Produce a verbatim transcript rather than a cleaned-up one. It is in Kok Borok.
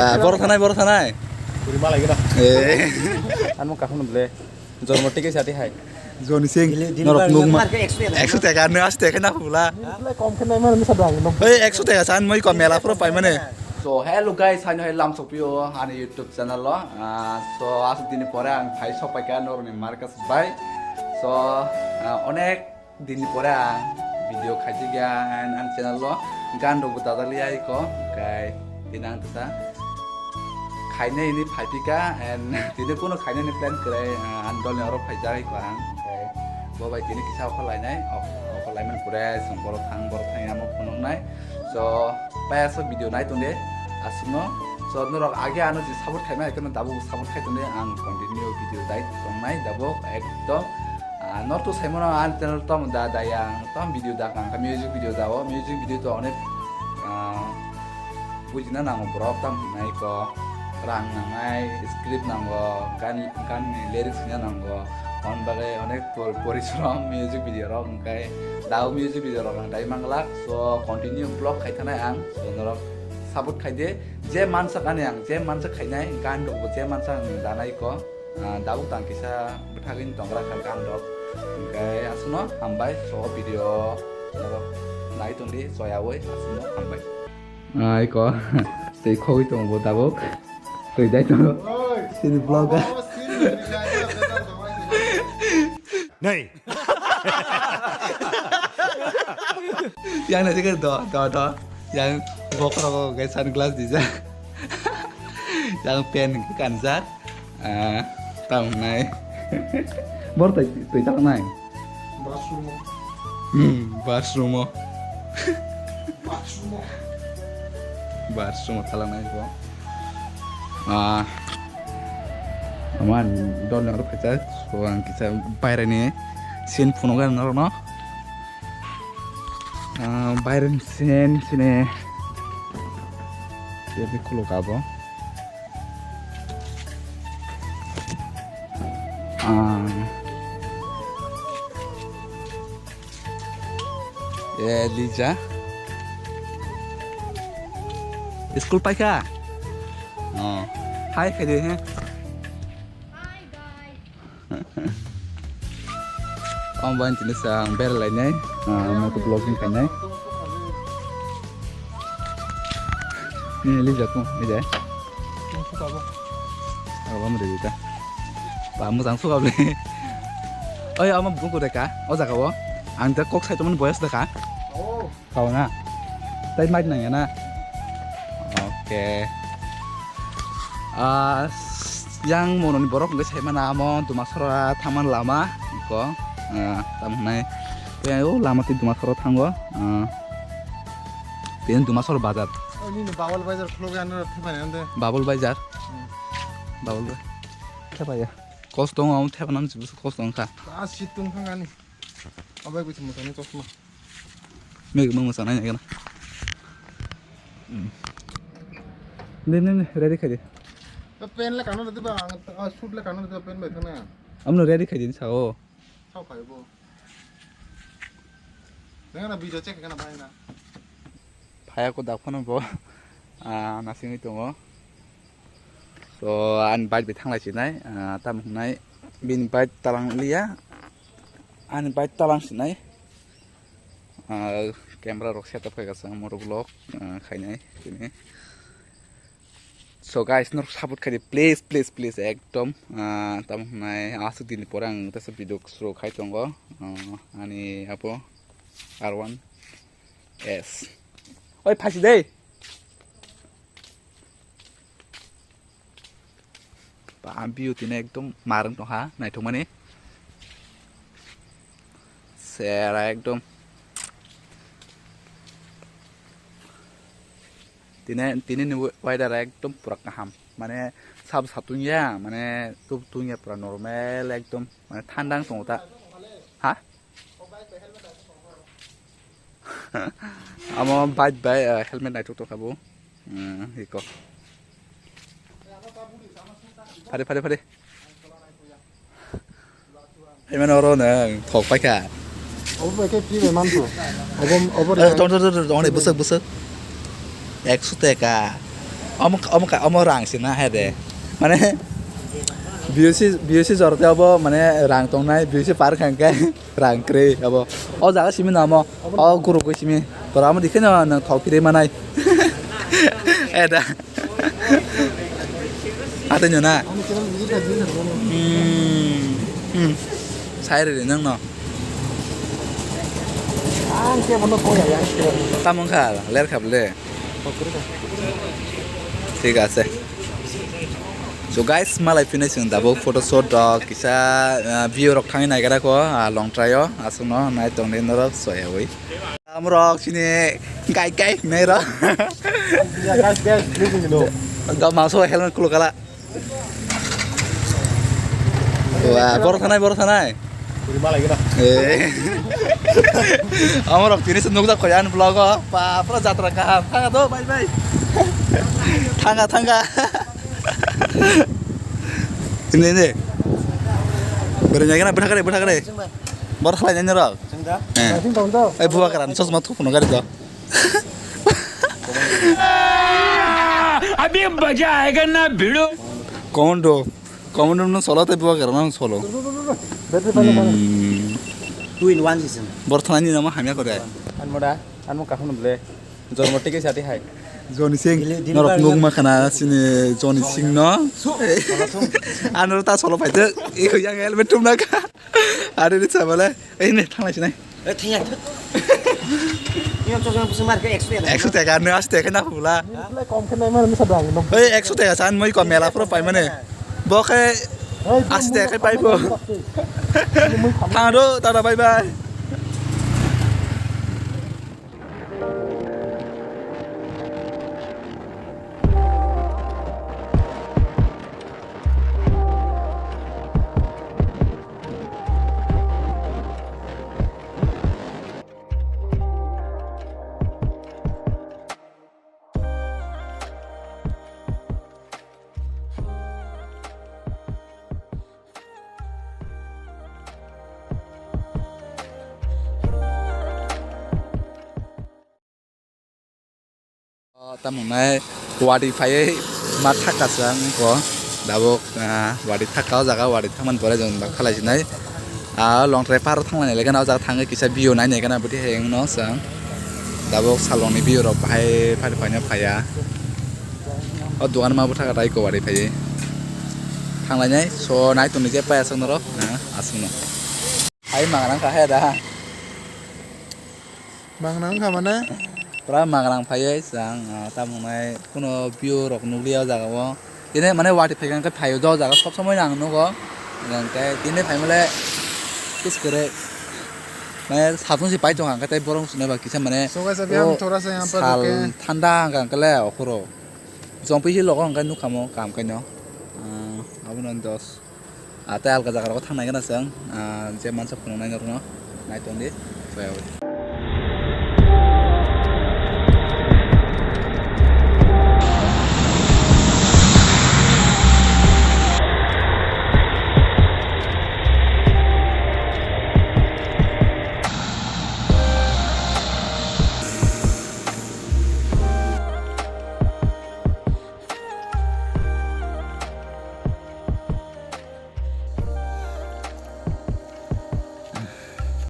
Ah, boro thanai, boro thanai. Puri malai gana. Eh. Anu kahun ble. Jormo tike sati hai. Joni Singh, Dili, dili norok bar nukma. Nukma ke ekso taka. Ekso taka, nung asi taka na pula. Kom khe nai mano misa dang. Ei, ekso taka san moi ko mela pro pai mane. So, hello guys, haino hai lam sopio ani YouTube channel lo. Ah, so, asuk dini pore ang phai sopaika norni Marcus bai. So, ah, onek dini pore ang video khaijigya and ang channel lo gan rok bo dajak liya iko, kai tinang tisa khainai ni phaipika and tini kuno khainai ni plan kwrai, ah, ang dol ni oro phaijak iko ang, kai bo bai tini kisa okho lainai, ok-, okho laiman pore song borok thang, borok thang amo phunuknai. So, paya so video nai tongde aswkno. So, norok age ano je support khaima, ekeno tabuk support khai tongde, ang continue video dai tongnai, tabuk ekdom. Ah, norok to saimano ani channel tom da, da yang tom video da kang, music video da o, music video to onek, ah, bujina nango borok tam nai ko, rang nangnai, script nango, gan, gan ni lyrics hina nango, on bagwi onek por-, porishrom music video rok hwnkhe da o music video rok ang dai manglak, so continue vlog khai thanai ang, so norok support khai de, je mansak ani ang, je mansak khainai gan rok bo je mansak ang danai ko. Ah, tabuk tang kisa bwthagwi tong gra kha gan rok. Hwnkhe aswkno hambai, so video norok nai tongdi choyaui aswkno hambai. Ah, iko tei khogwi tongo bo tabuk. Twi dai tongo. Sini vlog. Nei. Yang na sikir do, do, do. Yang bokhorogo gai sunglass dijak. Yang pen kanjak. Ah, tamo nai. Bor twi, twi talak nai. Bathroom o. Hmm, bathroom o. Bathroom o. Bathroom o talak nai bo. Ah, aman dol nang rok phaijak. So ang kisa bairani scene phunukha norokno. Ah, bairani scene sini. Jadi khuluk abo. Ah. Eh, Lija. School paikha? Oh. Hai, khai de, he. Om ban tini sa bera lainai, ah, moto vlogging khainai. Ni Lija ko, ni dai. Abo mo de ta. Ba mo jang suka ble. Oi, ama buku de ka, o jaga o. Ang ta kok sai to man boyas de ka. Oh. Kau na. Tai mic nang ya na. Oke. Ah, s-, yang mononi borok hwnkhe sai mana amo Dumasora thangmani lama ko. Ah, tamo hwnai. Tei o lama tei Dumasora thango. Ah. Tei Dumasora bazar. Oh, nini Babul bazar khulok ya na thepani ande. Babul bazar. Hmm. Babul ba-, thepaya. Kos tongo amo thepanani kos tongkha. Ah, sit tongkha ani. Abai kuchum tani chosma. Mega mama sana ya kana. Ne, ne, ne, ready khai de. Pen le kano de ba, ang, ah, shoot le kano de pen bai thana. Amno ready khai de sao. Sao khai bo. Nang na video check kana bai na. Phaya ko dak phano bo. Ah, nasingwi tongo. So, ani bike bai thanglai sinai, ah, tamo hwnai bini bike talang liya. Ani bike talang sinai. Ah, camera rok setup khai kha moto vlog, ah, khainai tini. So guys, norok support khai di, please, please, please, ekdom, ah, tamo hwnai aswk dini pore ang tesa video shuru khai tongo, ah, ani abo R one S. Oi, phaisi dei. Ba, view tini ekdom marwng tongkha, naithokmani. Sera ekdom. Tini, tini ni weather ekdom pura kaham. Mane sab satungya, mane tub tungya pura normal ekdom. Mane thandang tongo ta. Ha? Amo bike bai, eh, helmet naithok tongkha bo. Hmm, iko. Phari, phari, phari. Hai mano oro nang thok paikha. Obo bai khe free bai manphu. Obo, obo Eh, bai. Tong, tong, tong, tong, tong, bwswk, bwswk. Ekso taka. Omo, omo ka, omo rang se na he de. Mane, B O C, B O C jor te obo, mane, rang tongnai, B O C par kha hwnkhe, rang kwrwi obo. O jaga simi namo, o guruk gwi simi. Tora omo dikhe no, nang thok phirwi manai. Eh, da. Atwino na? Hmm, hmm. Sai rwdi nwng no. Ang khe bono koi ya, ya, khe. Tamo wngkha, ler kha bwle. Thik ache. So guys, malai phino chwng tabuk photo shoot rok kisa, ah, view rok thangwi naigra kho, ah, Longtrai o, aswkno nai tongdi norok soyawi. Amrok chini gai gai hinai rok. Ya, guys, guys, please, you know. Ga mangso helmet kulo kala. Wah, boro thanai, boro thanai. Kuri malai gana. Eh. Amrok tini se nukjak khoyan vlog o. Pa, pura jatra kaham. Thanga do, bye bye. Thanga, thanga. Ini, ini. Beri nyagana, beri kare, beri kare. Boro thalai nai rok. Chwng da? Eh. Naising tong do. Ai, buwa karan, chosma thup no gari do. अभी मजा आएगा ना भिड़ो। Commando, commando no solo, tei buwa karan no solo. Battery paina, paina. Hmm. Two in one system. Boro thanai ni namo hamya kore. Anmoda, anmo kaham ble. Jormo tike sati hai. Johnny Singh, Dili-, dili norok bari nukma khana sini Johnny Singh no. Su-, solo sung. Ano ta solo paite, iko yang helmet tum na ka. Are ri sabale, ei ne thanglai sinai. Eh, thengya. Ini chosma pusing mar ke ekso ya. Ekso taka, no, ashi taka na pula. Ini pula kom khe nai mar misa dang, no. Ei, ekso taka san moi ko mela pura pai mane. Bo khe ashi taka khe pai bo. Thang do, tata, bye bye. O, tamo nai wadi phaiwi ma thaka chwng ko dabok, ah, wadi thaka o jaga wadi thangmani pore jong ba khalai sinai. Ah, Longtrai paro thangmani lekha o jaga thangwi kisa view nai nai gana bwtwi hai wngno chwng. Dabok salongni view rok bahai phari phaina phaiya. O dogan ma bwtha katai ko wadi phaiwi thanglainai so nai tongni je paya chwng norok, ah, aswkno. Hai mangrang kha hai da. Mangrang kha mane? Pura mangrang phaiwi chwng, ah, tamo nai kuno view rok nukliya o jaga o. Tini mane wati phaikha hwnkhe phaio do jaga sob somoi no ang nugo. Hwnkhe tini phaimale kis kwrwi. Mane satung se pai tongo hwnkhe tei borok wngsugnai ba kisa mane. So guys, abhi hum o thora sa yahan par sal ruke. Thanda hwnkha hwnkhe le okhoro. Jompi hill rogo hwnkhe nukha mo kaham khaino. Ah, abono dos. Ah, tei alga jaga rogo thangnai gana chwng, ah, je mansa phunuknai norokno nai tongdi.